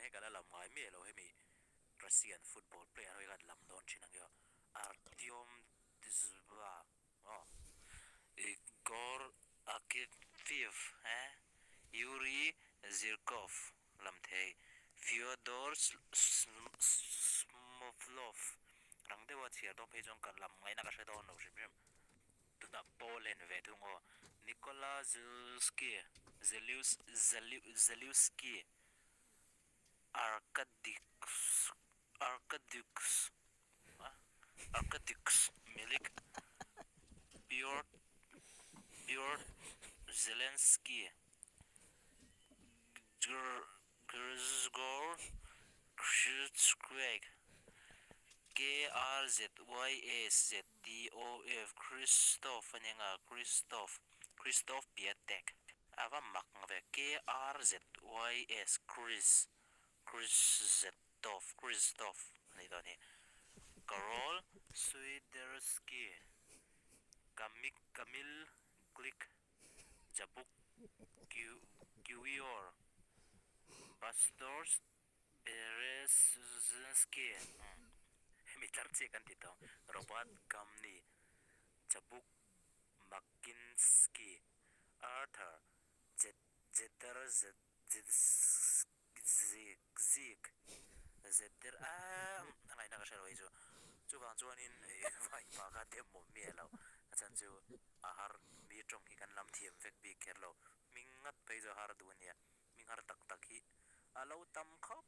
hian ka la lam ngai miah lo hemi Russian football player ho hi khan lam dawn thin ang i aw. Artyom Dzyuba aw, Igor Akinfeev he, Yuri Zhirkov lam thei, Fyodor Smolov rang deuha chhiar dawn phei chuan ka lam ngaihna ka hre dawn lo hrim hrim. Tunah Poland ve thung aw, Nikola Zalewski, Zalewski, Arkadiusz, Arkadiusz, Arkadiusz Milik, Piotr, Piotr Zielinski, Grzegorz Krzysztof, KRZYSZ. TOF Christoph a nia nga Christoph Christoph Piatek a va mak nga ve KRZYS Chris Chriszetoff Christoph a nih dawn hi Karol Swiderski Kamik Kamil Glik Jabuk Kiwior Bartosz Berezhensky, hemi tlar chiah kan ti tawh, Robert Gumney, Chabuk Makinsky, Arthur Jedrzejczyk, Zeder a ngaihna ka hre lo hei chu. Chuvang chuanin vai pa kha dem awm miah lo, a chhan chu a har mi tawng hi kan lam thiam vek bik kher lo, hming ngat phei chu a har duh a nia. Hming har tak tak hi a lo tam khawp